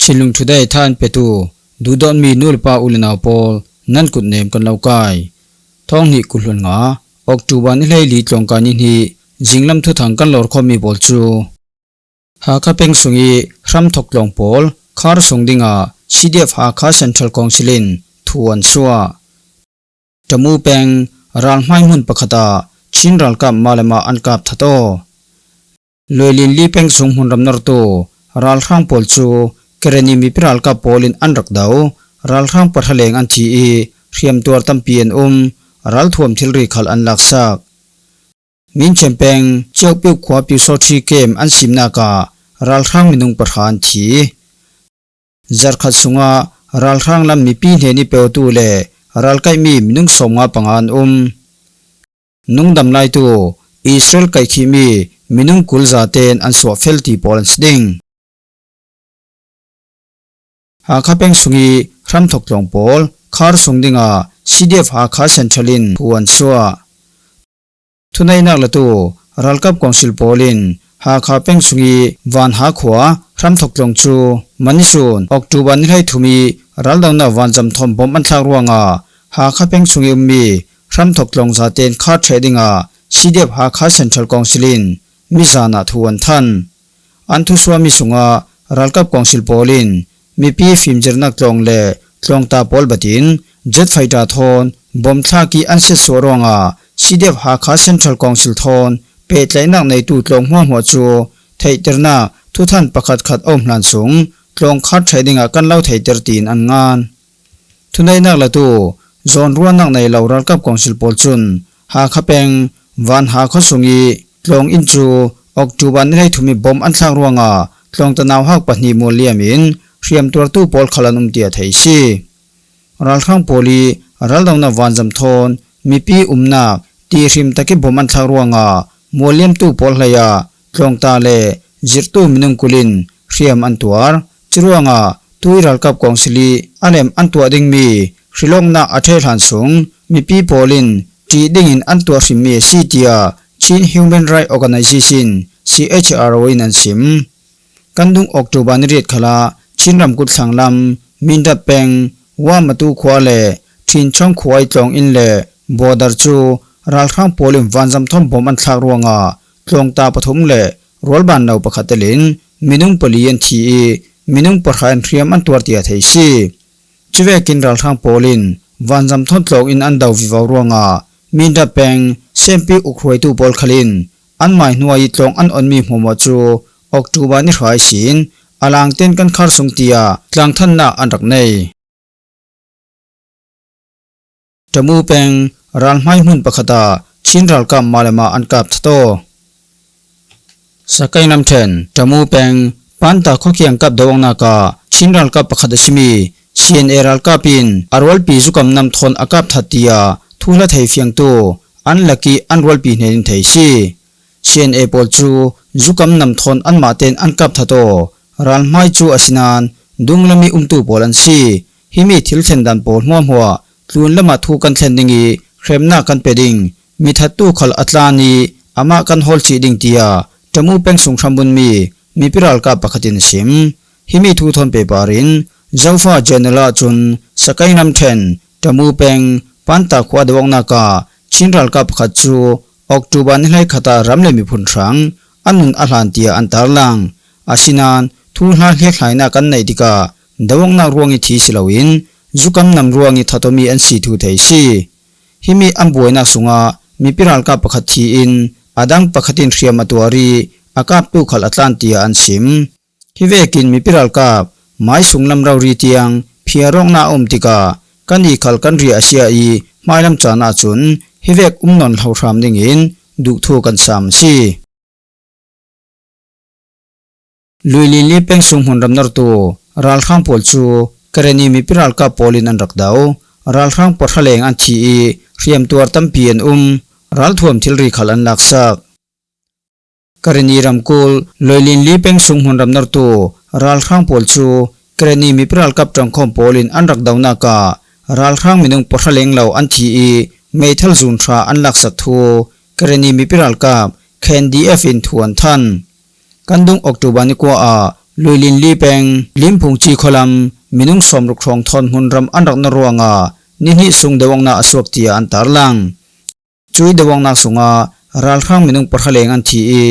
Chinlung Today ທ່ານເປຕູ ດູດອນມີນູ ແລະ ປ້າອູລະນາວປອລ ນັນກຸດເນມກັນເລົ່າກາຍ ທ້ອງນິກຸນລວນງາ ອອກຕູບາ ນິໄລລີ ຕອງກາຍນິນຮີ ຊິງລຳທຸທັງກັນຫຼໍ່ຄອມມີປອລຈູ ຫາຄາເປັງສຸງອີ ຮຳທົກລອງປອລ ຄາຣະສົງດິງອາ ຊີດີເອັຟ ຫາຄາ ເຊັນທຣັລ ກອງຊິລິນ ທວນຊວ ຕະມູແປງ ຣານໄມ້ມຸນປະຄະຕາ ຊິນຣານກາບມາແລມາອັນກາບທະໂຕ ລວຍລິນລີແປງສຸງ ຮຸນຣຳນອລໂຕ ຣານຮ່າງໂປລຈູ ກະລະນີມີປິຣານກາບໂປລິນອັນລັກດາວ ຣານຮ່າງປະທະແຫຼງອັນທີອີ ຮຽມຕົວຕຳປີອັນອຸມ ຣານຖ້ວມທິລຣີຄັນອັນລັກຊັກ ມິນເຊມແປງ ຈຽວປິວຂວາປິວຊໍທີເກມອັນຊິມນາກາ ຣານຮ່າງມິນຸງປະທານທີ ຈາດຂັດສຸງອາ ຣານຮ່າງລຳມີປີເນນີເປວຕູ ແລະ ຣານໄກມີມິນຸງສອມງາປະງານອຸມ ນຸງດຳລາຍຕູ ອີສຣາເອລໄກຄີມີ ມິນຸງກຸລຈາເຕນອັນສວບເຟລຕີປອລອັນສະດິງ ຫາຄາແປງສຸງອີ ຮຳທົກລອງປອລ ຄາຣະສົງດິງອາ ຊີດີເອັຟ ຫາຄາ ເຊັນທຣັລ ລິນ ພວນຊວ ທຸນາຍນາກລະຕູ ຣານກັບກອງຊິລໂປລິນ ຫາຄາແປງສຸງອີ ວານຫາຂວາ ຮຳທົກລອງຈູ ມະນິຊູນ ອອກຕູບາ ນິໄລທູມີ ຣານດອງນາວານຈຳທອນ ບົມອັນທາກຣວງອາ ຫາຄາແປງສຸງອີອຸມມີ ຮຳທົກລອງຊາເຕນ ຄາເທຣດິງອາ ຊີເດັບ ຫາຄາເຊັນທຣັລກອງຊິລິນ ມິຊານາທວນທັນ ອັນທຸສວາມີສຸງອາ ຣານກັບກອງຊິລໂປລິນ ມີປີຟິມເຈີນາກລອງ ແລະ ກລອງຕາປອລບະຕິນ ເຈັດໄຟຕາທອນ ບົມທາກີອັນເສດສວດຣອງອາ ຊີເດັບ ຫາຄາເຊັນທຣັລກອງຊິລທອນ ເປດໄລນາກໃນຕູ້ກລອງຫົວຫົວຈູ ໄທເຕີນາກ ທຸທັນປະຄັດຂັດອົມລານສູງ ກລອງຄາດໄທດິງອາກັນເລົ່າໄທເຕີຕີນອັນງານ ທຸໄນນາກລະຕູ ຈອນຣວນນາກໃນເລົ່າຣານກັບກອງຊິລໂປລຈຸນ ຫາຄາແປງ ວານຫາຄອດສົງອີ ກລອງອິນຈູ ອອກຈູບານໃນໄທທຸມີບົມອັນທາກຣວງອາ ກລອງຕະນາວຮັກປະນີໂມລຽມອິນ ຮຽມຕົວຕູ້ປອລຄະລະນຸມເຕຍໄທຊີ ຣານຂ້າງໂປລີ ຣານລອງນາວານຈຳທອນ ມີປີອຸມນາກ ຕີຮິມຕະກິບບົມອັນທາກຣວງອາ ໂມລຽມຕູ້ປອລໄລຍາ ກລອງຕາແລ ຈິຣຕູ້ມິນຸງກຸລິນ ຮຽມອັນຕົວ ຈິຣວງອາ ຕຸ້ຍຣານກັບກອງຊິລີ ອາແລມອັນຕົວດິງມີ ຮິລອງນາກອາເທລານສົງ ມີປີໂປລິນ ຈີດິງອິນອັນຕົວຮິມເມຊີເຕຍ Chin Human Rights Organization CHRO ອິນອັນຊິມ ກັນດຸງອອກຕູບານິເຣດຄະລາ ຊິນລຳກຸດສາງລຳ ມິນດັດແປງ ວາມະຕູຂວາແລ ທິນຊ່ອງຂວາຍຈອງອິນແລ ບໍດາຣຈູ ຣານຂ້າງໂປລິມວານຈຳທອນບົມອັນທາກຣວງອາ ກລອງຕາປະທຸມແລ ຣວນບານເນົາປະຄະຕະລິນ ມິນຸງປະລີອັນທີອີ ມິນຸງປະທານທຽມອັນຕົວເຕຍໄທຊີ ຈະແວກິນຣານທາງໂປລິນ ວານຈຳທອນຈອງອິນອັນດາວວິວາວຣວງອາ ມີນດາແປງ ເຊມປີອຸກຮວຍຕູປອລຄະລິນ ອັນໝາຍໜ່ວຍຈອງອັນອ່ອນມີຫົວໝໍຈູ ອອກຕູບານິຮາຍສິນ ອາລາງເຕັ້ນກັນຄາດສົງເຕຍ ກລາງທັນນາອັນດັກໃນ ຕະມູແປງ ຣານໄມ້ມຸນປະຄະຕາ ຊິນຣານກາບມາແລມາອັນກາບທະໂຕ ສະໄກນຳແທນ ຕະມູແປງ ປານຕາຂໍຂຽງກັບດາວອງນາກາ ຊິນຣານກັບປະຄະຕະຊິມີ ຊີເອັນເອ ຣານກາບປິນ ອາຣວາລປີ ຈຸກຳນຳທອນອາກາບທັດເຕຍ ທູລະໄທຟຽງໂຕ ອັນລະກີ ອາຣວາລປີ ເນນິນໄທຊີ ຊີເອັນເອ ໂປລຈູ ຈຸກຳນຳທອນອັນມາເຕນອັນກາບທະໂຕ ຣານໄມ້ຈູອາຊິນານ ດຸງລະມີອຸມຕູໂປລອັນຊີ ຫິມີທິລເທັນດັນໂປລຫົວຫົວ ກລູນລະມາທູກັນແທນດິງອີ ເຄຣມນາກັນເປດິງ ມີທັດຕູຄາລອາດລານີ ອາມາກັນໂຮລຈີດິງເຕຍ ຕະມູແປງສຸງຄຳບຸນມີ ມີປິຣານກາບປະຄະຕິນຊິມ ຫິມີທູທອນເປປາຣິນ ເຈົ້າຟ້າເຈເນລາຈຸນ ສະໄກນຳແທນ ຕະມູແປງ ປານຕາຂວາດາວອງນາກາ ຊິນຣານກາບປະຄະຈູ ອອກຕູບານໃນໄລຄາຕາຣຳເລມີພຸນທຣາງ ອານຸນອາລານເຕຍອັນຕາລາງ ອາຊິນານ ທູລານເຮກໄຮນາກັນໃນຕິກາ ດາວອງນາກຣວງອິທີສິລາວິນ ຈຸກຳນຳຣວງອິທາໂຕມີອັນຊີທູໄທຊີ ຫິມີອຳບວຍນາກສຸງອາ ມີປິຣານກາບປະຄະທີອິນ ອາດັງປະຄະຕິນທຽມອາຕົວຣີ ອາກາບຕູຄາລອາດລານເຕຍອັນຊິມ ຮີເວກິນມີປິຣານກາບ ໝາຍສຸງລຳເລົາຣີຕຽງ ເພຍຣອງນາອົມຕິກາ ກັນອີຄາລກັນຣີອາເຊຍອີ ໝາຍລຳຈານາຈຸນ ຮີເວກອຸມນອນເຮົາທາມດິງອິນ ດຸກທູກັນສາມຊີ ລຸຍລີນລີແປງສຸງຮຸນຣຳນອລໂຕ ຣານທາງໂປລຈູ ກະລະນີມີປິຣານກາບໂປລິນອັນລັກດາວ ຣານທາງປະທະແຫຼງອັນທີອີ ຮຽມຕົວຕຳປີອັນອຸມ ຣານຖ້ວມທິລຣີຄາລອັນລັກຊັກ ກະລະນີຣຳກູລ ລອຍລິນລີແປງສຸງຮຸນຣຳນອລໂຕ ຣານທາງໂປລຈູ ກະລະນີມີປິຣານກັບຕອງຄອມໂປລິນອັນລັກດາວນາກາ ຣານທາງມິນຸງປະທະແຫຼງເຫຼົ່າອັນທີອີ ເມທາລຈູນທຣາອັນລັກສັກທູ ກະລະນີມີປິຣານກັບ ແຄນດີເອຟອິນທວນທັນ ກັນດຸງອອກຕູບານິກວາອາ ລຸຍລິນລີແປງ ລິມພຸງຈີ່ ຄໍລຳ ມີນຸ້ງສອມລຸກຮອງ ທ້ອນຮຸ່ນຣຳອັນຣັກນະຣວງອາ ນິດນີ້ສຸງ ເດວອງນາອະສວກເຕຍ ອັນຕາລາງ. ຈຸ້ຍເດວອງນາກສຸງອາ ຣາລທາງມີນຸ້ງປະທະແລງອັນທີອີ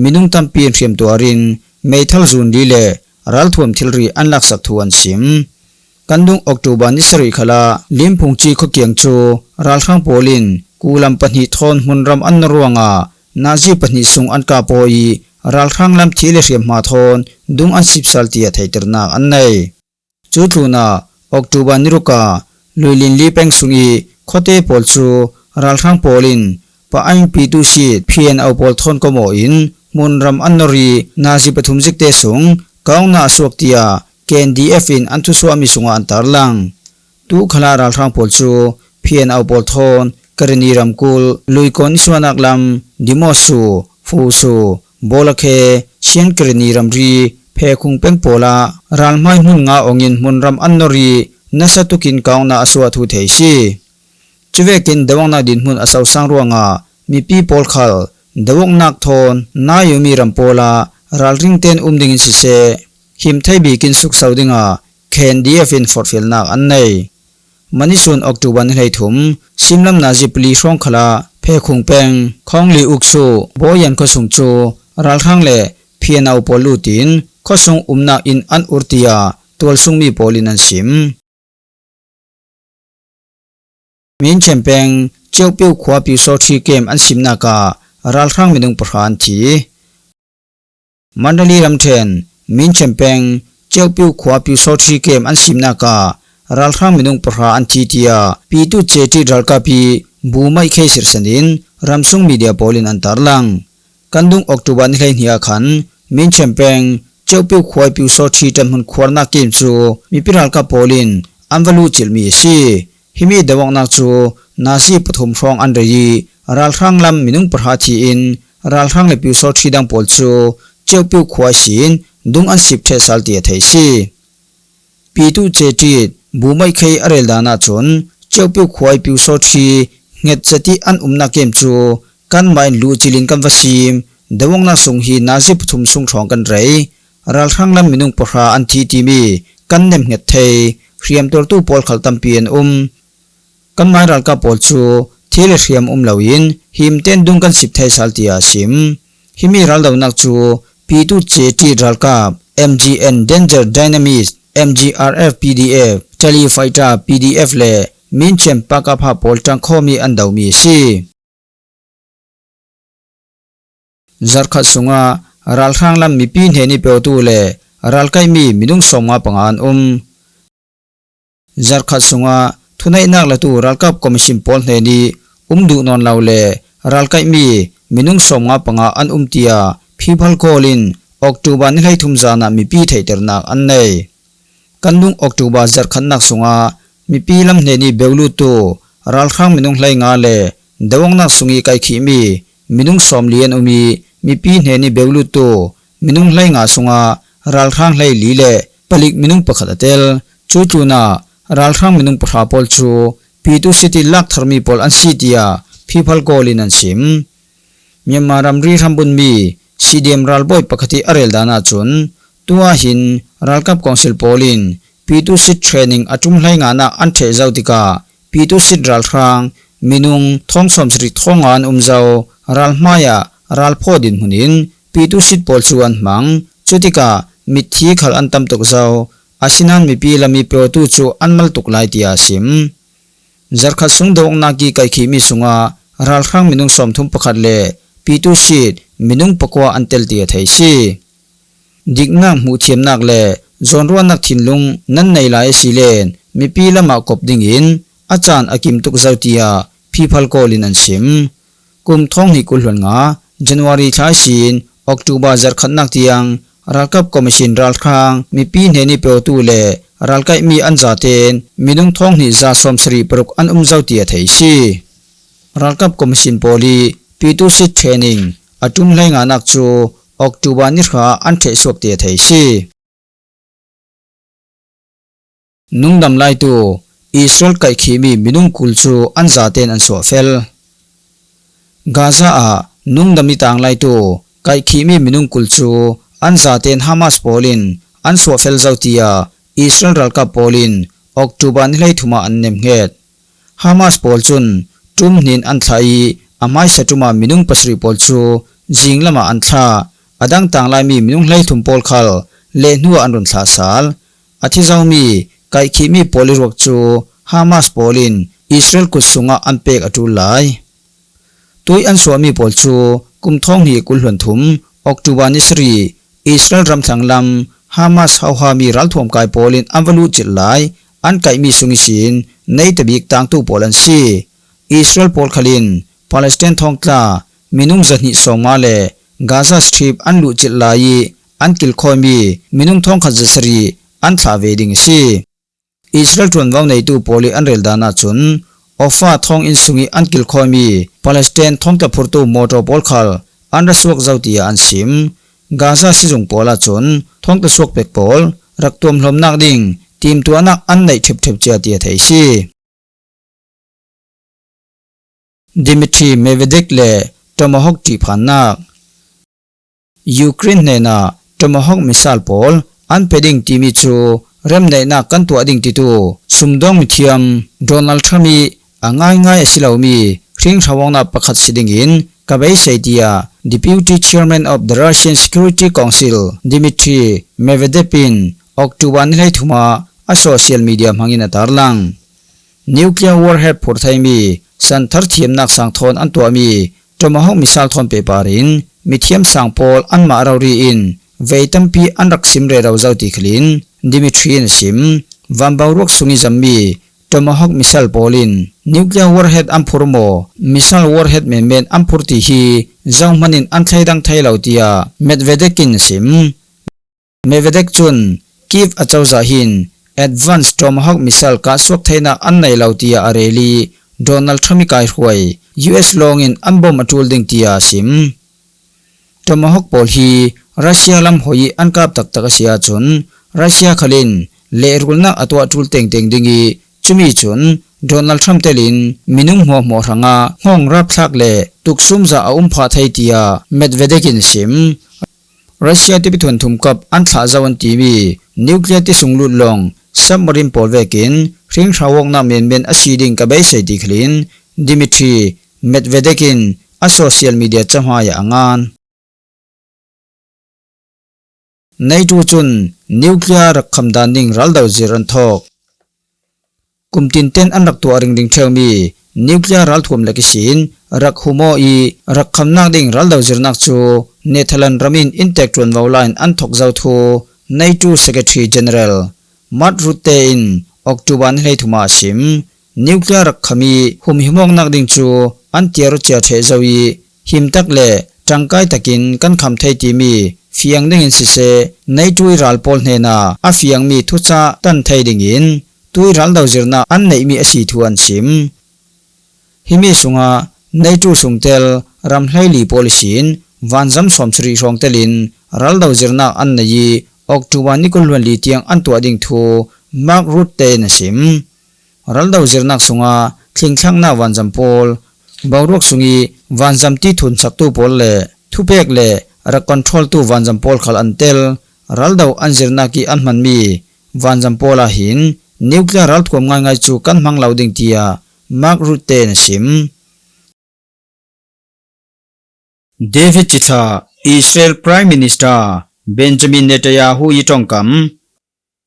ມີນຸ້ງຕຳປີນ ຮຽມຕົວຣິນ ເມທັລຊູນລີ ແລະ ຣາລຖ້ວມທິລຣີ ອັນລັກສັກທູ ອັນຊິມ. ກັນດຸງ ອອກໂຕບາ ນິດສະຣິຄະລາ ລິມພຸງຈີ່ ເຂດກຽງໂຈ ຣາລທາງໂປລິນ ກູລຳປະຫີ ທ້ອນຮຸ່ນຣຳອັນນະຣວງອາ ນາຈີປະຫີ ສຸງອັນກາໂປອີ ຣາລທາງລຳທີ ແລະ ຮຽມມາທອນ ດຸງອັນສິບຊາລເຕຍ ໄທເຕີນາກອັນໃນ. ຈູຈູນາ ອອກໂຕບາ ນິລຸກາ ລຸຍລິນລີແປງສຸງອີ ໂຄເຕໂປລຊູ ຣາລທາງໂປລິນ ປະໄອປີຕູຊີດ ພີເອັນເອົາໂປລ ທ້ອນກະມໍອິນ ມຸນຣຳອັນນໍຣີ ນາຊີປະທຸມຊິກເຕສຸງ ກາອອງນາອະສວກເຕຍ ແກນດີເອັຟອິນ ອັນທຸສວາມີສຸງອາ ອັນຕາລາງ. ຕຸຄະລາ ຣາລທາງໂປລຊູ ພີເອັນເອົາໂປລ ທ້ອນ ກະລະນີຣຳກຸລ ລຸຍກອນ ອິສວະນາກລຳ ດີມໍຊູ ຟູຊູ ໂບລະແຄ ຊຽນກະລະນີຣຳຣີ ແພຄຸງແປງໂປລາ ຣາລມາຍມຸນງາອໍງຍິນ ມຸນຣຳອັນນໍຣີ ນະສະຕຸກິນ ກາອອງນາອະສວະທູໄທຊີ. ຈະແວກກິນ ເດວອງນາກດິນຮຸ່ນ ອະເຊົາຊ້າງຣວງອາ ມີປີໂປລຄາລ ເດວອງນາກທອນ ນາໂຍມີຣຳໂປລາ ຣາລຣິງເຕນອຸມດິງອິນຊິເຊ ຫິມໄທບີກິນສຸກເຊົາດິງອາ ແຄນດີເອັຟອິນ ຟອດເຟລນາກອັນໃນ. ມະນິຊູນ ອອກໂຕບາ ນິໄລທຸມ ຊິມລຳນາຈິບລີ ຊອງຄະລາ ແພຄຸງແປງ ຄອງລີອຸກຊູ ໂບຢັນ ໂຄຊຸງຈູ ຣາລທາງ ແລະ ພີເອັນເອົາໂປລລູຕິນ ໂຄຊຸງອຸມນາກອິນ ອັນອຸຣຕິຍາ ຕົວລຊຸງມີໂປລິນ ອັນຊິມ. ມິນແຊມແປງ ເຈ້ວປິວຂວາ ປິວຊໍທຣີເກມ ອັນຊິມນາກາ ຣາລທາງມີນຸງປະທານທີ. ມັນດາລີລຳແທນ ມິນແຊມແປງ ເຈ້ວປິວຂວາ ປິວຊໍທຣີເກມ ອັນຊິມນາກາ ຣາລທາງມີນຸງປະທານທີເຕຍ ປີຕຸເຈຕິດ ຣາລກາປີ ບູໄມເຄ ສິລສະນິນ ຣຳຊຸງມີເດຍໂປລິນ ອັນຕາລາງ. ກັນດຸງ ອອກໂຕບາ ນິໄລເນຍຄັນ ມິນແຊມແປງ ເຈ້ວປິວຂວາຍ ປິວຊໍທຣີ ຕຳຮຸນຄວານນາກເກມຊູ ມີປີຣາລກາໂປລິນ ອັນວາລູຈິລມີຊີ ຫິມີດາວອກນາກຊູ ນາຊີປະຖົມຮອງອັນໄດ ຣາລທາງລຳມີນຸງປະທານທີອິນ ຣາລທາງ ແລະ ປິວຊໍທຣີ ດັງໂປລຊູ ເຈ້ວປິວຂວາຍສິນ ດຸງອັນສິບແທສາລເຕຍໄທຊີ. ປີຕຸເຈຕິດ ບູໄມເຄ ອາເຣລດານາຊົນ ເຈ້ວປິວຂວາຍ ປິວຊໍທຣີ ເຫງັດສະຕິ ອັນອຸມນາກເກມຊູ ກັນມາອິນລູຈິລິນ ກັນວາຊີມ ດາວອງນາກຊຸງຮີ ນາຊີປະຖົມຊຸງທອງກັນໄຣ ຣາລທາງລຳມີນຸງປະທານທີຕີມີ ກັນເນັມເຫງັດໄທ ຮຽມຕົວລະຕູໂປລຄາລຕຳປີອັນອຸມ ກັນມາຍຣາລກາໂປລຊູ ທີເລດຮຽມອຸມລາວອິນ ຮີມເຕັນດຸງກັນສິບໄທສາລເຕຍອາຊິມ ຮີມີຣາລດາວນັກຈູ ປີຕຸເຈຈີດຣາລກາບ ເອັມຈີເອັນ ເດນເຈີ ໄດນາມິກ ເອັມຈີອາຣເອັຟ ພີດີເອັຟ ເທລີໄຟຕາ ພີດີເອັຟ ແລະ ມິນເຈມປາກາພາໂປລຕັງຂໍມີອັນດາວມີຊີ. ຈັດຂັດສຸງອາ ຣາລທາງລຳມີປີເນນີເປວຕູ ແລະ ຣາລໄກມີ ມີນຸງສອມງາປະງານອຸມ ຈັດຂັດສຸງອາ ທຸໄນນາກລະຕູ ຣາລກັບກອມມິຊິນໂປລເນນີ ອຸມດຸນອນລາວ ແລະ ຣາລໄກມີ ມີນຸງສອມງາປະງາອັນອຸມເຕຍ ພີພາລໂກລິນ ອອກຕູບາ ນິໄລທຸມຈານະ ມີປີໄທເຕີນາກອັນໃນ ກັນດຸງ ອອກຕູບາ ຈັດຂັດນາກສຸງອາ ມີປີລຳເນນີເບວລູໂຕ ຣາລທາງມີນຸງໄລງາ ແລະ ດາວອງນາກສຸງອີ ໄກຄີມີ ມີນຸງສອມລຽນອຸມີ ມີປີເນນີເບວລູໂຕ ມີນຸງໄລງາສຸງອາ ຣາລທາງໄລລີ ແລະ ປະລິກມີນຸງປະຂັດອາເຕລ ຈູຈູນາ ຣາລທາງມີນຸງປະທາໂປລຊູ ປີຕຸສິດຕິລາກທາຣມີໂປລອັນຊີເຕຍ ພີພາລໂກລິນອັນຊິມ ມຽນມາຣຳຣີທຳບຸນມີ ຊີເດມຣາລບອຍປະກະຕິອາເຣລດານາຊົນ ຕົວຫີນ ຣາລກັບກອງຊິລໂປລິນ ປີຕຸສິດເທຣນິງ ອາຈຸມໄລງານາກອັນເທເຈົ້າຕິກາ ປີຕຸສິດຣາລທາງ ມີນຸງ ທອງສອມສະລິ ທອງອານອຸມເຈົ້າ ຣາລມາຍາ ຣາລພໍ່ດິນຫຸນອິນ ປີຕຸສິດໂປລສຸວັນໝັງ ຈຸຕິກາ ມິດທີຂາລອັນຕຳຕົກເຈົ້າ ອາຊິນານມີປີລະມີເປວຕູຈູອັນມັນຕຸກລາຍເຕຍອາຊິມ ຈັດຂັດສຸງດາວອງນາກກີໄກຄີມີສຸງອາ ຣາລທາງມີນຸງສອມທຸມປະຂັດ ແລະ ປີຕຸສິດ ມີນຸງປະກວາອັນເຕລເຕຍໄທຊີ ດິກນາກໝູທຽມນາກ ແລະ ຈອນຣວນນາກທິນລຸງ ນັນໃນລາຍຊີເລນ ມີປີລະມະກົບດິງອິນ ອາຈານອາກິມຕຸກເຈົ້າເຕຍ ພີພາລໂກລິນອັນຊິມ ກຸມທອງຫີກຸນຫຼວນງາ ຈັນວາຣີທ້າຍຊີນ ອອກຕູບາ ຈັດຂັດນາກຕຽງ ຣາລກັບກອມມິຊິນ ຣາລທາງ ມີປີເນນີເປວຕູ ແລະ ຣາລໄກມີອັນຈາເຕນ ມີນຸງທອງຫີຈາຊອມສະລິປະລຸກອັນອຸມເຈົ້າເຕຍໄທຊີ ຣາລກັບກອມມິຊິນໂປລີ ປີຕຸສິດເທຣນິງ ອາຈຸມໄລງານາກຈູ ອອກຕູບາ ນິທາ ອັນເທສວກເຕຍໄທຊີ ນຸງດຳລາຍຕູ ອິສຣາເອລໄກຄີມີ ມີນຸງກຸລຈູ ອັນຈາເຕນອັນຊົ່ວເຟລ ກາຊາອາ ນຸງດຳມີຕາງລາຍຕູ ໄກຄີມີ ມີນຸງກຸລຈູ ອັນຈາເຕັນ Hamas ປອລລິນ ອັນຊວກເຟລເຈົ້າເຕີຍ ອິດສະຣາເອນ ຣາລກາບປອລລິນ ອອກໂຕບາ ນີ້ໄຫຼທຸມາ ອັນເນັມເຮັດ. Hamas ປອລຈຸນ ຕຸມໜິນ ອັນທາອີ ອະມາຍສະຕຸມາ ມິນຸງປະສະຣີປອລຈູ ຈິງລະມາ ອັນທາ ອະດັງຕາງລາຍມີ ມິນຸງໄຫຼທຸມປອລຄັນ ເລໂນວາ ອັນລຸນທາສາລ ອະທິເຈົ້າມີ ໄກຄີມີ ປອລລິຣວກຈູ Hamas ປອລລິນ ອິດສະຣາເອນ ກຸດສຸງອາ ອັນເປກອະຕູລາຍ. ຕຸ້ຍອັນຊວກມີປອລຈູ ກຸມທອງໜີກຸນຫຼວນທຸມ ອອກໂຕບາ ນີ້ສະຣີ ອິດສະຣາເອນ ຣຳທັງລຳ Hamas ເຮົາຫາມີ ຣາລທວມກາຍປອລລິນ ອຳວະລຸຈິດລາຍ ອັນໄກມີສຸງອີຊິນ ໃນຕະບີກຕາງຕູ້ປອລອັນຊີ ອິດສະຣາເອນ ປອລຄະລິນ ປາເລສໄຕນທອງຕາ ມິນຸງຈະໜີສອງມາ ແລະ Gaza Strip ອັນລຸຈິດລາຍ ອັນກິລຄອຍມີ ມິນຸງທອງຄັນຈະສະຣີ ອັນທາເວດິງຊີ. ອິດສະຣາເອນ ຕວນເວົ້າໃນຕູ້ປອລລີ ອັນເຣລດານາຈຸນ ອອຟຟາ ທອງອິນຊຸງອີ ອັນກິລຄອຍມີ ປາເລສໄຕນ ທອງຕະພຸຣຕູ ມໍໂຕປອລຄັນ ອັນຣະຊວກເຈົ້າເຕີຍ ອັນຊິມ ກາຊາ ຊິຈຸງປອລລາຈຸນ ທອງຕະຊວກເປັກປອລ ລັກຕົວມລົມນາກດິງ ຕີມຕົວນາກ ອັນໄນເທັບເທັບເຈຍເຕີຍໄທຊີ. ດິມິທຣີ ເມເວເດັກ ແລະ ໂຕມາຮອກ ຕີພານນາກ. ຢູເຄຣນແນນາ ໂຕມາຮອກ ມິສາຍປອລ ອັນເປັນດິງ ຕີມີຈູ ເລີ່ມໄດ້ນາກກັນຕົວດິງ ຕິຕູ ຊຸມດອງມີທຽມ ໂດນັລ ທຣຳ ອາງ່າຍງ່າຍອາຊິລາວມີ ເຄງທາວອງນາປະຄັດຊິດິງອິນ ກະໄບໄຊເຕີຍ Deputy Chairman of the Russian Security Council ດິມິທຣີ ເມເວເດັກ ປິນ ອອກໂຕບາ ນີ້ໄລທຸມາ ອາໂຊຊຽວມີເດຍ ມາງອິນອາຕາຣລັງ Nuclear Warhead ພຸດໄທມີ ສັນທັດທຽມນາກສາງທອນ ອັນຕົວມີ ໂຕມາຮອກ ມິສາຍທອນເປປາຣິນ ມີທຽມສາງປອລ ອັນມາຣາວຣີອິນ ເວຍຕຳປີ ອັນລັກຊິມເຣລາວເຈົ້າຕີຄະລິນ ດິມິທຣີ ນາຊິມ ວັນເບົາຣວກ ຊຸງອີຈຳມີ ໂຕມາຮອກ ມິສາຍປອລລິນ Nuclear Warhead ອຳພຸຣມໍ Missile Warhead ແມ່ນແມ່ນ ອຳພຸຣຕີຮີ ເຈົ້າມະນິນ ອັນໄທດັງໄທລາວເຕີຍ ເມດເວເດັກ ນາຊິມ ເມເວເດັກ ຈຸນ ກິບ ອາເຈົ້າຈາຫິນ Advanced Tomahawk Missile ກາຊວກໄທນາກ ອັນໄນລາວເຕີຍ ອາເຣລີ ໂດນັລ ທຣຳ ມີກາຍຮວຍ US ລອງອິນ ອັນບົມອະຕູລດິງເຕີຍ ອາຊິມ ໂຕມາຮອກ ປອລຮີ ຣັດເຊຍລຳໂຮຍ ອັນກາບຕັກຕັກອາເຊຍ ອາຈຸນ ຣັດເຊຍຄະລິນ ເລຣູລນາກ ອາຕົວອະຕູລເຕັງເຕັງດິງອີ ຈຸມີຈຸນ ໂດນັລ ທຣຳ ເຕລິນ ມິນຸງຫົວໝໍຣະງາ ຫ້ອງຣາບທາກ ແລະ ຕຸກຊຸມຈາອາອຸມພາໄທເຕີຍ ເມດເວເດັກ ນາຊິມ ຣັດເຊຍ ຕິປະທວນທຸມກັບ ອັນທະເຈົ້າອັນຕີມີ ນິວເຄລຍ ຕິຊຸງລຸດລອງ ຊັບມາຣິນ ປອລແວກິນ ເຄງທາວອງນາເມນເມນ ອາຊີດິງ ກະໄບໄຊຕີຄະລິນ ດິມິທຣີ ເມດເວເດັກ ອາໂຊຊຽວມີເດຍ ຈຳຫາຍອາງານ ໄນໂຕ ຈຸນ ນິວເຄລຍ ຣັກຄຳດານດິງ ຣາລດາວເຈີຣັນທອກ ກຸມຕີນເຕັນ ອັນລັກຕົວອາລິງດິງເທວມີ ນິວເຄລຍ ຣາລທວມແລກກິຊິນ ຣັກຫູມໍອີ ຣັກຄຳນາກດິງ ຣາລດາວເຈີນາກຈູ ເນເທີແລນ ຣາມິນ ອິນແຕກຕວນເວົ້າລາຍ ອັນທອກເຈົ້າໂທ ໄນໂຕ ເຊັກເຣທຣີ ເຈເນີແຣລ ມາດ ຣູດເຕ ອິນ ອອກໂຕບາ ນີ້ໄລທຸມາ ອາຊິມ ນິວເຄລຍ ຣັກຄຳມີ ຫຸມຫິມອງນາກດິງຈູ ອັນເຕຍໂຣເຈຍເທເຈົ້າອີ ຫິມຕັກ ແລະ ຈັງກາຍຕະກິນ ກັນຄຳໄທຕີມີ ຟຽງດິງອິນຊິເຊ ໄນໂຕ ອີຣານ ປອລແນນາ ອາຟຽງມີ ທຸຈາ ຕັນໄທດິງອິນ ຕຸ້ຍຣາລດາວເຈີນາກ ອັນໄນມີອາຊີທວນຊິມ ຫິມີຊຸງອາ ໄນໂຕ ຊຸງເຕລ ຣຳໄລລີ ປອລລີຊິນ ວານຈຳສອມສະຣີ ຮອງເຕລິນ ຣາລດາວເຈີນາກ ອັນໄນອີ ອອກໂຕບາ ນິກຸນລວນລີຕຽງ ອັນຕົວດິງໂທ ມາກ ຣູດເຕ ນາຊິມ ຣາລດາວເຈີນາກ ຊຸງອາ ຄລິງຄລັງນາ ວານຈຳປອລ ເບົາຣວກ ຊຸງອີ ວານຈຳຕີທຸນສັກຕູ້ປອລ ແລະ ທຸເປກ ແລະ ຣັກກອນໂທຣລຕູ້ ວານຈຳປອລ ຄາລອັນເຕລ ຣາລດາວ ອັນເຈີນາກ ກີ ອັນມັນມີ ວານຈຳປອລ ອາຫິນ ນິວເຄລຍ ຣາລທວມງ່າຍງ່າຍຈູ ກັນມັງລາວດິງເຕີຍ ມາກ ຣູດເຕ ນາຊິມ ເດວິດ ຈິທາ ອິດສະຣາເອລ Prime Minister ເບນຈາມິນ ເນຕະຍາຮູ ອີຕອງກຳ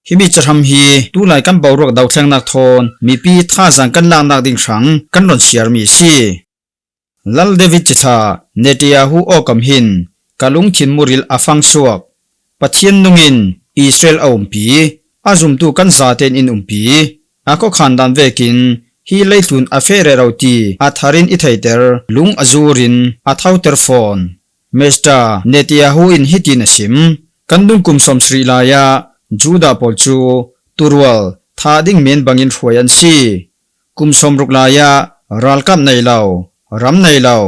ຫິມີຈະທຳຮີ ຕູລາຍກຳເບົາຣວກ ດາວແຂງນາກທອນ ມີປີ ທ່າຈາງກັນລາງນາກດິງຄັ້ງ ກັນລອນເຊຍມີຊີ ລາລ ເດວິດ ຈິທາ ເນຕະຍາຮູ ອໍກຳຫິນ ກາລຸງທິນມຸຣິລ ອາຟັງຊວກ ປະທຽນນຸງອິນ ອິດສະຣາເອລ ອາອຸມປີ ອາຈຸມຕູກັນຈາເຕນອິນອຸມປີ ອາກໍຄານດານເວກິນ ຮີໄລຕຸນ ອາເຟເຣຣາວຕີ ອາທາຣິນ ອິໄທເຕັລ ລຸງອາຈູຣິນ ອາທາວເຕັລຟອນ ເມສຕາ ເນຕະຍາຮູ ອິນ ຮີຕີ ນາຊິມ ກັນດຸງກຸມສອມສະຣີລາຍາ ຈູດາ ປອລຈູ ຕຸຣວລ ທາດິງເມນ ບັງອິນ ຮວຍອັນຊີ ກຸມສອມລຸກລາຍາ ຣາລກາບໄນລາວ ຣຳໄນລາວ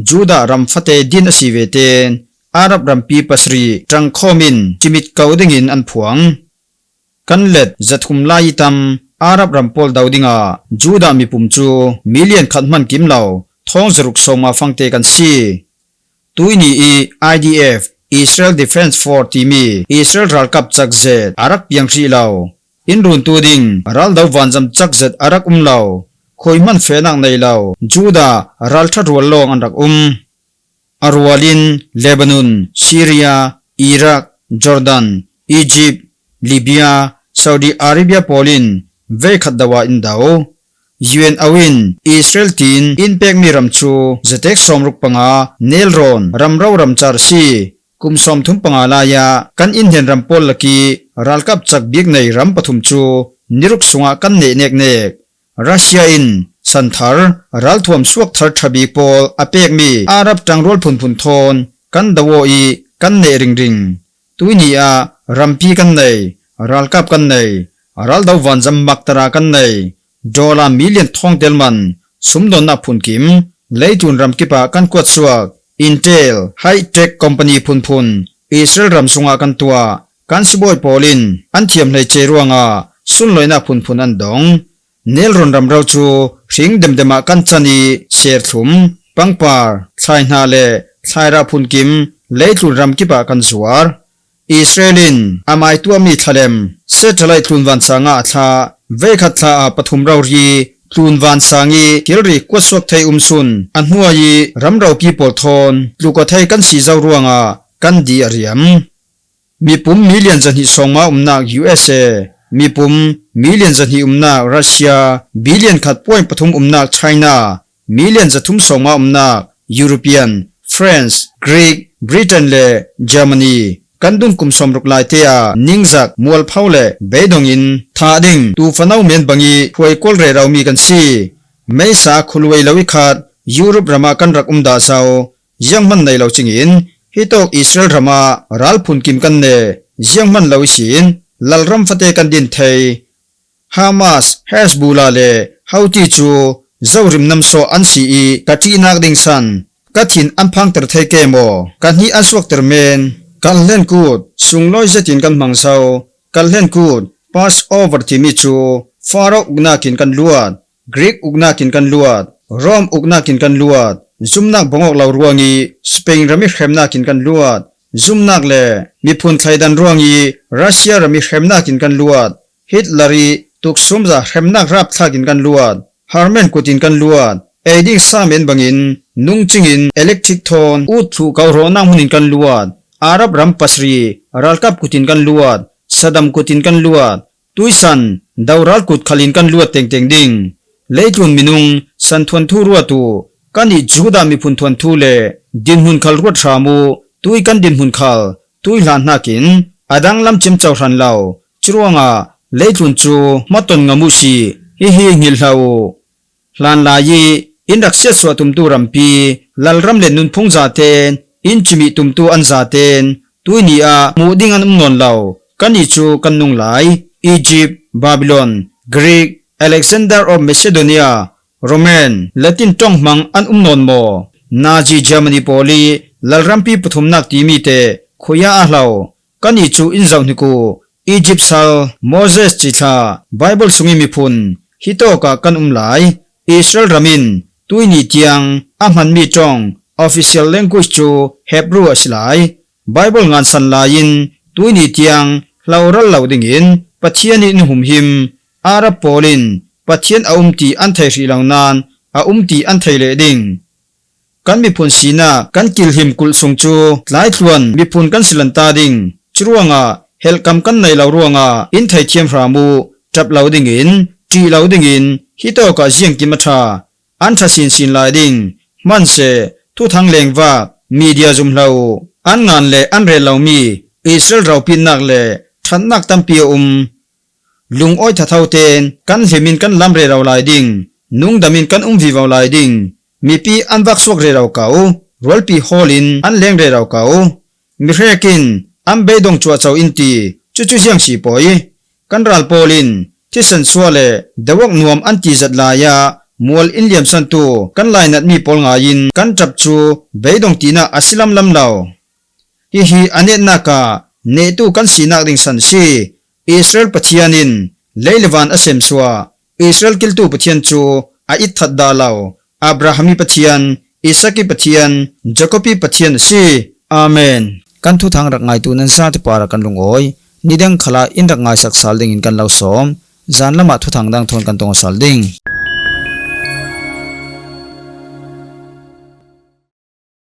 ຈູດາ ຣຳຟະເຕ ດິນ ອາຊີເວເຕນ ອາຣັບ ຣຳປີ ປະສະຣີ ຕຣັງຄໍມິນ ຈິມິດ ເກົາດິງອິນ ອັນພວງ ກັນເລັດ ຈະທຸມລາຍຕຳ ອາຣັບ ຣຳປອລ ດາວດິງອາ ຈູດາ ມີປຸ່ມຈູ ມີລຽນ ຂັດມັນກິມລາວ ທອງຈະລຸກ ຊອງມາ ຟັງເຕກັນຊີ ຕຸ້ຍນີອີ ອາຍດີເອັຟ Israel Defense Force ຕີມີ ອິດສະຣາເອລ ຣາວກັບຈັກເຈັດ ອາຣັກປຽງຣິເລົາ. ອິນຣູນຕູດິງ ຣາວເດົາວານຈຳຈັກເຈັດ ອາຣັກອຸມເລົາ. ໂຄຍມັນເຟນັກໃນເລົາ ຈູດາ ຣາວທະຣວນລອງອັນລັກອຸມ. ອາຣວາລິນ ເລບານົນ ຊີເຣຍ ອີຣາກ ຈໍຣດັນ ອີຢິບ ລີເບຍ ຊາວດີອາຣາເບຍ ໂປລິນ ເວຄັດດາວາ ອິນເດົາ. ຢູເອັນ ອາວິນ ອິດສະຣາເອລ ຕີນ ອິນເປກມີຣຳຊູ ຈະເຕັກຊອມລຸກປະງາ ເນລຣອນ ຣຳເລົາຣຳຈາຣຊີ ກຸມຊອມທຸມປະງາລາຍະ ກັນອິນເຫັນຣຳໂປນລະກີ ຣາວກັບຈັກບິກໃນຣຳປະທຸມຊູ ນິລຸກສຸງະກັນເນເນກເນກ. ຣັດເຊຍອິນ ສັນທາຣ ຣາວຖ້ວມຊວກທາຣທະບີໂປລ ອາເປກມີ ອາຣັບຕັງຣວນພຸນພຸນທອນ ກັນດາໂວອີ ກັນເນຣິງຣິງ. ຕຸຍນີອາ ຣຳປີກັນໃນ ຣາວກັບກັນໃນ ຣາວເດົາວານຈຳມັກຕະລາກັນໃນ ໂດລາມີລຽນທອງເຕລມັນ ຊຸມດອນນາພຸນກິມ ເລຍຈູນຣຳກິປາກັນກວດສວກ ອິນເຕລ ໄຮເຕັກ ຄອມພານີພຸນພຸນ ອິດສະຣາເອລຣຳສຸງອາກັນຕົວ ກັນຊິບອຍໂປລິນ ອັນທຽມໃນເຈຣວງອາ ຊຸນລອຍນາພຸນພຸນອັນດອງ ເນລຣອນຣຳເລົາຈູ ຮິງເດັມເດັມອາກັນຈານີ ເຊຣທຸມ ປັງປາ ຊາຍນາແລ ຊາຍຣາພຸນກິມ ເລຍຈູນຣຳກິປາກັນສວາ ອິດສະຣາເອລ ອາມາຍຕົວມີທະເລັມ ເຊທະໄລຕ໌ ຕລູນວານສາງາອາທາ ເວຄັດທາອາປະທຸມເລົາຣີ ຕລູນວານສາງີ ກິລຣີ ກວດສວກໄທອຸມຊຸນ ອະຫົວຢີ ຣຳເລົາປີໂປລທອນ ຕລູກອາໄທກັນສີເຈົ້າຣວງອາ ກັນດີອາຣຽມ ມີປຸ່ມມີລຽນຈັນຫິສອງມາອຸມນາກ ຢູເອສເອ ມີປຸ່ມມີລຽນຈັນຫິອຸມນາກ ຣັດເຊຍ ບີລຽນຂັດປ່ວຍປະທຸມອຸມນາກ ໄຊນາ ມີລຽນຈະທຸມສອງມາອຸມນາກ ຢູໂຣປຽນ ຟຣານ ກຣີກ ບຣິເຕັນ ແລະ ເຈີມານີ ກັນດຸນກຸມຊອມລຸກລາຍເຕອາ ນິງຈັກ ມວນເຜົ່າ ແລະ ເບດົງອິນ ທາດິງ ຕູຟາເນົາ ເມນບັງອີ ພວຍກົນເຣເລົາມີກັນຊີ ເມສາ ໂຄລເວລາວິຄາດ ຢູໂຣບຣະມາກັນລັກອຸມດາເຊົາ ຢ້ຽງມັນໃນເລົາຈິງອິນ ຮີໂຕກອິດສະຣາເອລ ຣະມາ ຣາວພຸນກິມກັນແນ ຢ້ຽງມັນເລົາອີຊິນ ລາລຣຳຟະເຕກັນດິນໄທ ຮາມາສ ເຮສບູລາ ແລະ ເຮົາຕີຈູ ເຈົ້າຣິມນ້ຳຊໍອັນຊີອີ ກະທິນາກດິງຊັນ ກະທິນອັນພັງເຕີໄທແກ່ໝໍ ກະນິອັນສວກເຕີເມນ ກັນເລນກູດ ຊຸງລອຍເຈຕິນກັນມັງເຊົາ ກັນເລນກູດ ປາສໂອເວີ ທີມີຈູ ຟາໂຣອຸກນາກິນກັນລວດ ກຣີກອຸກນາກິນກັນລວດ ໂຣມອຸກນາກິນກັນລວດ ຈຸມນາກບໍ່ງອກເລົາຣວງອີ ສະເປງຣະມິແຄມນາກິນກັນລວດ ຈຸມນາກແລ ມີພຸນໄທດັນຣວງອີ ຣັດເຊຍຣະມິແຄມນາກິນກັນລວດ ຮິດລາຣີ ຕຸກຊຸມຈາແຄມນາກຣາບທາກິນກັນລວດ ຮາຣແມນກູຕິນກັນລວດ ເອດິງຊາເມນບັງອິນ ນຸງຈິງອິນ ເອເລັກທຣິກທອນ ອູດທຸເກົາໂຣນາງມຸນິນກັນລວດ ອາຣັບຣຳປັດຣີ ຣາລກັບກູຕິນກັນລວດ ສະດຳກູຕິນກັນລວດ ຕຸ້ຍຊັນ ດາວຣາລກຸດຄາລິນກັນລວດເຕັງເຕັງດິງ ເລຍຈູນມິນຸງ ຊັນທວນທູຣວດຕູ ການິຈູດາມີພຸນທວນທູແລ ດິນຮຸນຄາລຣວດທາມູ ຕຸ້ຍກັນດິນຮຸນຄາລ ຕຸ້ຍລານນາກິນ ອາດັງລຳຈິມເຈົ້າຮັນເລົາ ຈຣວງອາ ເລຍຈູນຈູ ມະຕົນງະມຸຊີ ຮີຮີງຫິລເລົາ ລານລາຢີ ອິນຣັກເຊຍຊົວະຕຸມຕູຣຳປີ ລາລຣຳເລນນຸນພຸງຈາເຕນ ອິນຈິມິຕຸມຕູອັນຈາເຕນ ຕຸ້ຍນີອາ ໝູດິງອັນອຸມນອນເລົາ ການິຈູກັນນຸງລາຍ ອີຢິບ ບາບິລອນ ກຣີກ ອາເລັກຊານເດີ ອອບ ເມຊິໂດເນຍ ໂຣແມນ ລາຕິນຕ້ອງມັງອັນອຸມນອນມໍ ນາຈີເຢຍມານີໂປລີ ລາລຣຳປີປະທຸມນາກຕີມີເຕ ໂຄຍາອາເລົາ ການິຈູອິນເຈົ້ານິໂກ ອີຢິບຊາລ ໂມເຊສຈິທາ ໄບເບິນຊຸງອີມີພຸນ ຮິໂຕກາກັນອຸມລາຍ ອິດສະຣາເອລຣາມິນ ຕຸ້ຍນີຕຽງ ອາມັນມີຈອງ ອອບຟິຊຽລແລງກວດຈູ ເຮັບບຣູອາຊິລາຍ ໄບເບິນງານຊັນລາຍິນ ຕຸ້ຍນີຕຽງ ເລົາຣັນເລົາດິງອິນ ປະທຽນນິນຫຸມຫິມ ອາຣັບໂປລິນ ປະທຽນອາອຸມຕີອັນໄທຣິເລົານານ ອາອຸມຕີອັນໄທເລດິງ ກັນມີພຸນຊີນາ ກັນກິລຫິມກຸລຊຸງຈູ ຫຼາຍທວນ ມີພຸນກັນຊິລັນຕາດິງ ຈຣວງອາ ເຮລກຳກັນໃນເລົາຣວງອາ ອິນໄທທຽມຮາມູ ຈັບເລົາດິງອິນ ຕີເລົາດິງອິນ ຮິໂຕກາຈຽງກິມມະທາ ອັນທະຊິນຊິນລາຍດິງ ມັນເຊ ທຸທັງແລງວາກ ມີເດຍຈຸມເລົາ ອັນງານແລ ອັນເຣເລົາມີ ອິດສະຣາເອລເຮົາປີນນາກແລ ທັດນາກຕຳປີອາອຸມ ລຸງອອຍທະເທົາເຕນ ກັນເຮມິນກັນລຳເຣເລົາລາຍດິງ ນຸງດາມິນກັນອຸມວີເລົາລາຍດິງ ມີປີອັນວັກສວກເຣເລົາເກົາ ຣວນປີຫໍລິນ ອັນແລງເຣເລົາເກົາ ມີແຮກິນ ອຳເບດົງຈົວເຈົ້າອິນຕີ ຈຸຈຸຈຽງສີປອຍ ກັນຣາລໂປລິນ ທິສັນຊົວແລ ດະວອກນວມອັນຕີຈັດລາຍາ ມວລອິນລຽມສັນຕູ ກັນລາຍນັດມີປອລງາຍິນ ກັນຈັບຈູ ເບດົງຕີນາອາຊິລຳລຳເລົາ ຮີຮີອາເນດນາກາ ເນຕູກັນສີນາກດິງສັນຊີ ອິດສະຣາເອລປະທຽນນິນ ເລລະວານອາເຊມຊົວ ອິດສະຣາເອລກິລຕູປະທຽນຈູ ອາອິດທັດດາເລົາ ອາບຣາຮາມີປະທຽນ ອິສາກີປະທຽນ ຢາໂກປີປະທຽນຊີ ອາເມນ. ກັນທຸທັງລັກງ່າຍຕູນັ້ນຊາ ແຕ່ປາລະກັນລຸງໂອຍ ນີແດງຄະລາອິນລັກງ່າຍສັກສາລເດ້ງອິນກັນລາວສອມ ຈານລະມະທຸທັງດັງທອນກັນຕົງອາສາລເດ້ງ